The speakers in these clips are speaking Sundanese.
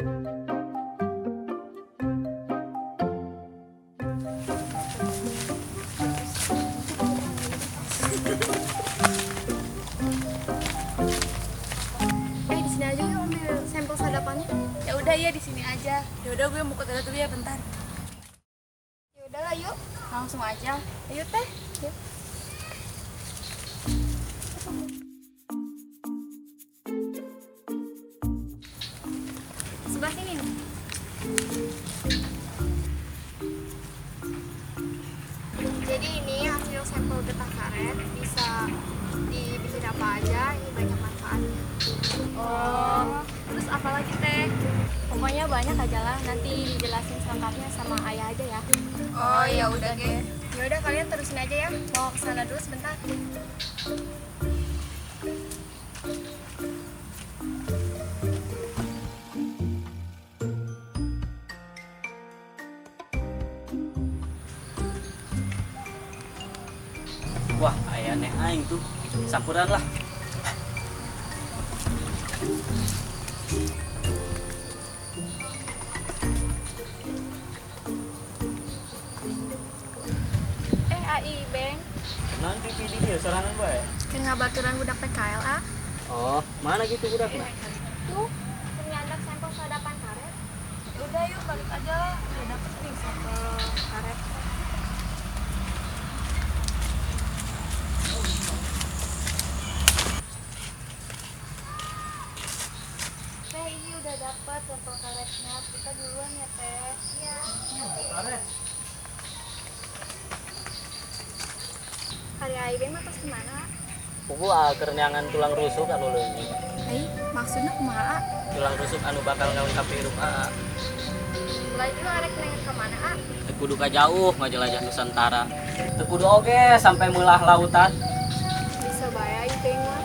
Di sini aja yuk ambil sampel sadapannya. Ya udah iya di sini aja. Ya udah gue mau ke toilet dulu ya bentar. Ya udahlah yuk, langsung aja. Ayo teh. Yuk. Sebelah sini nih. Jadi ini hasil sampel getah karet bisa dibikin apa aja, ini banyak manfaatnya. Oh, terus apa lagi teh? Pokoknya banyak aja lah, nanti dijelasin selengkapnya sama ayah aja ya. Oh ya udah deh. Ya udah kalian terusin aja ya, mau kesana dulu sebentar. Wah, ayah neh aing tuh, sampuran lah. AI Beng. Nanti pilih dia sorangan bae. Kena baturan budak PKL ah. Oh, mana gitu budakna? Tuh, penyandak sampel sadapan karet. Ya udah yuk balik aja lah, udah dapet nih sampel karet. Teh, ini udah dapet sampel karetnya. Kita duluan ya, Teh. Iya. Karet. Hari Aibeng mah terus kemana? Pugu kerenyangan tulang rusuk anu leuwih. Ai, maksudnya kumaha? Tulang rusuk anu bakal ngalengkapi hirup aa. Lagi arek neng ka mana a? Teu kudu ka jauh ngajelajah Nusantara. Teu kudu oge sampai meulah lautan. Bisa bae Aibeng mah.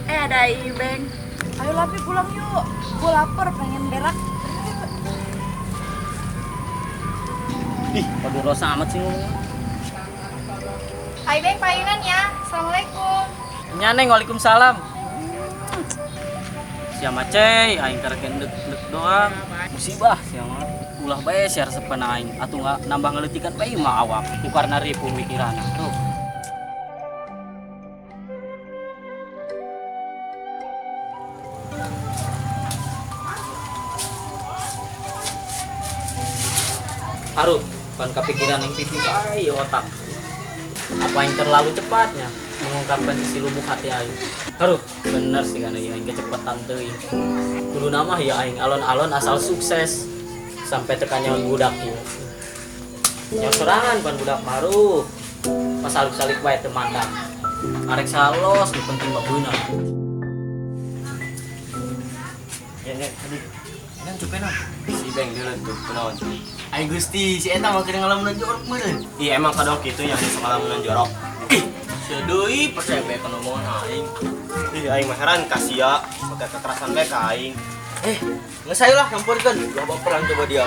Ada Aibeng. Ayo Lapi pulang yuk, gue lapar pengen berak. Ih, waduh rosa amat sih ngomong. Aibeng payunan ya, assalamualaikum. Nya neng, waalaikumsalam. Siapa cey, aing karek endek-endek doang. Musibah siapa? Ulah bae sia resepan aing, atuh nggak nambah ngeletikan bae mah awak. Ku karena ripuh mikiranna. Tuh. Aduh, pan kepikiran yang pipi bae otak. Apa yang terlalu cepatnya mengungkapkan isi lubuk hati aing. Aduh, bener sih karena aing kecepatan teuing. Kudu nama ya aing alon-alon asal sukses sampai tekan nyawa budak ieu. Nyawa sorangan pan budak baru. Pas salik-salik bae teu mandang. Arek salos nu penting mah beunang. Ya, ya, aduh. Enak cukup enak. Si Beng dulu tuh, kunaon. Ai Gusti, si eta mah keur ngalamunan jorok meureun. Iya emang kadang kitu nya geus ngalamunan jorok. Ih, sia deui percaya bae kana omongan aing. Ih, aing mah heran ka sia, make kekerasan bae ka aing. Geus ayo lah nyamperkeun, ulah baperan coba dia.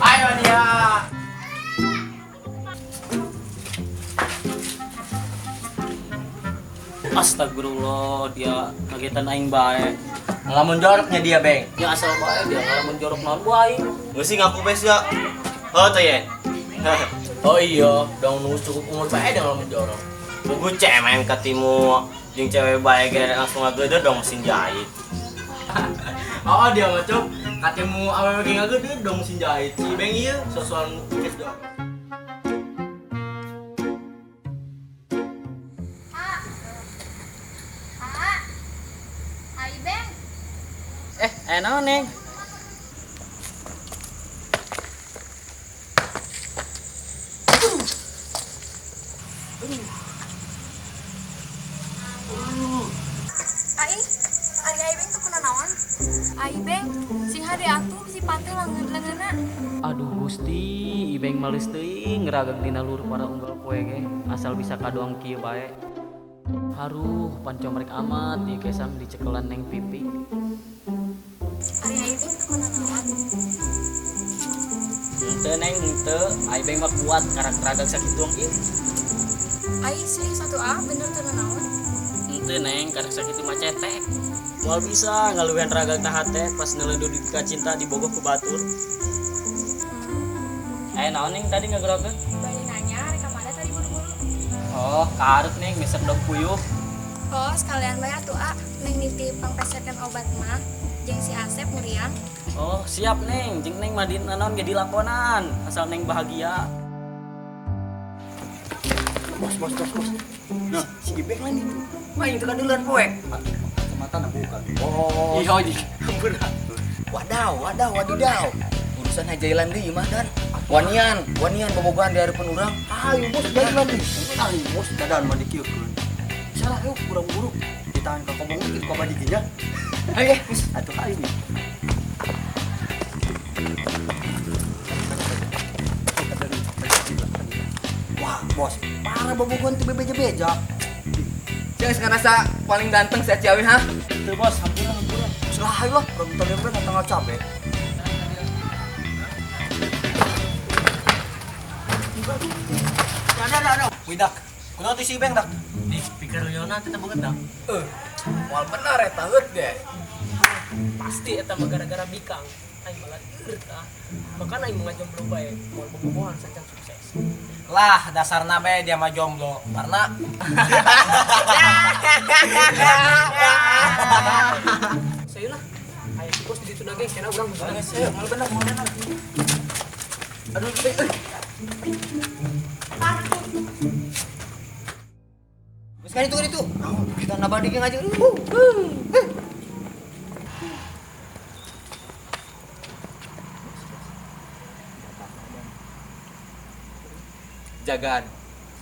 Ayo dia. Astagfirullah, dia kagetan aing bae. Ngalamun joroknya dia, Beng. Ya asal bae dia ngalamun jorok naon bae. Geus sih ngaku bae sia. Heuh teh ye. Oh iya, dong nunggu cukup umur bae dia ngalamun jorok. Pugu cemen ketimu jeung cewek bae ge langsung ngageudeut dong mesin jahit. Oh dia mah cuk, katimu awewe ge ngageudeut dong mesin jahit. Si Beng ieu sosokan kes dong. Naon neng? Ai, ari Aibeng tuh kena naon? Aibeng, sing hade atuh bisi pantai langeun-leungeunna. Aduh Gusti, Ibeng males teuing ngeragak dina luhur para unggal poe ge, asal bisa kadoang kieu bae. Haruh, pancomrek amat ieu kesang dicekelan neng pipi. Ari Aibeng tuh kena naon? Neng, henteu. Ai Beng mah kuat karak ragag sakitu ieu. Ai serius atuh ah, bener teu naon? Henteu Neng, karak sakitu mah cetek. Moal bisa ngaluwihan ragag na hate pas neuleun duka cinta dibogoh ku batur. Naon Neng tadi ngagerokeun? Bari nanya rek ka mana tadi buru-buru? Oh, ka Arut Neng, meser dog puyuh. Oh, sekalian bae atuh ah, Neng nitip pangpeserkeun obat mah jeung si Asep muriang. Oh, siap Neng, jeung Neng mah dina naon ge dilakonan, asal Neng bahagia. Bos, bos, bos, bos. Nah, si Ibeng lain itu. Main itu kan duluan poe. Kacamata nah bukan. Oh. Iya, iya. Wadaw, wadaw, wadidaw. Urusan jailan deui mah dan. Wanian, wanian bobogohan di hareupeun urang. Ayo bos, jailan deui. Ayo bos, dadan mah dikieukeun. Salah yuk, kurang buruk. Ditahan ke kobong itu ka badikinya. Ayo, geus atuh ayo. Wah, bos, parah bobogohan teu bebeja-beja. Jangan ngerasa paling ganteng si Ciawi, ha? Teu bos, hampura hampura. Salah ayo lah, urang tadi teh tanggal cabe. Ada ada ada. Widak. Kunaon teh si Ibeng dak? Ih, pikir Leona teh banget dak. Moal bener eta heut ge. Pasti eta mah gara-gara bikang. Aing malah ieu tah. Makana aing mah jomblo bae, moal bobogohan sancan sukses. Lah, dasarna bae dia mah jomblo. Karena Saya lah. Aya si bos di ditu nage, cenah urang musuhan. Geus, moal bener, moal bener. Aduh, euy. Geus kan itu. Kita nabah dikit aja. Jagaan.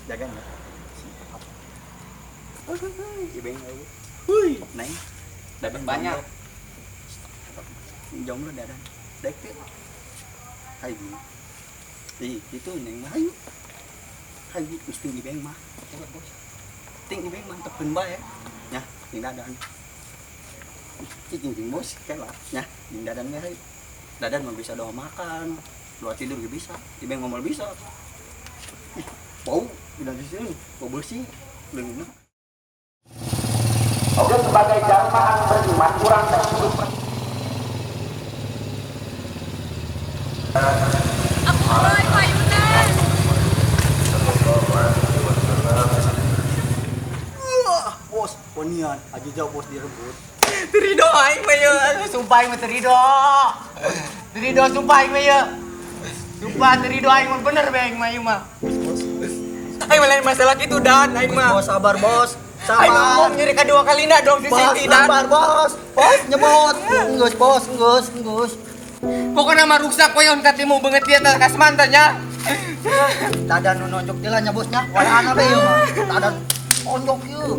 Jagaan ya. Siap. Ibeng euy. Huy, Neng. Dapat banyak. Jomblo dadan. Daek teh. Hayu. Ih, itu Neng mah hayu. Hayu geus tinggi Ibeng mah. Bos. Ting Ibeng mah tepen bae. Nya, jeung dadan. Cicing jeung bos kela. Nya, jeung dadan ge hayu. Dadan mah bisa doa makan, doa tidur ge bisa. Ibeng mah moal bisa. Ih, bau udah di sini, bau bersih, leungna. Oke, sebagai jalma anu beriman kurang teh kudu Aku mulai payunan. Wah, bos, wanian aja jauh bos direbut. Terido aing mah ieu, sumpah aing mah terido. Terido sumpah aing mah ieu. Sumpah terido aing mah bener bae aing mah ieu mah. Aing mah lain masalah kitu dan aing mah. Bos, sabar bos. Sabar. Aing ngomong nyeri kadua kalina dong si Bos, Siti dan. sabar bos. Bos nyebut. Enggeus bos, enggeus, enggeus. Pokona mah ruksak poyon katimu beungeut ieu teh kasman teh nya. Dadan nu nonjok teh lah nya bosnya. Wayahna bae ieu mah. Dadan onjok ieu.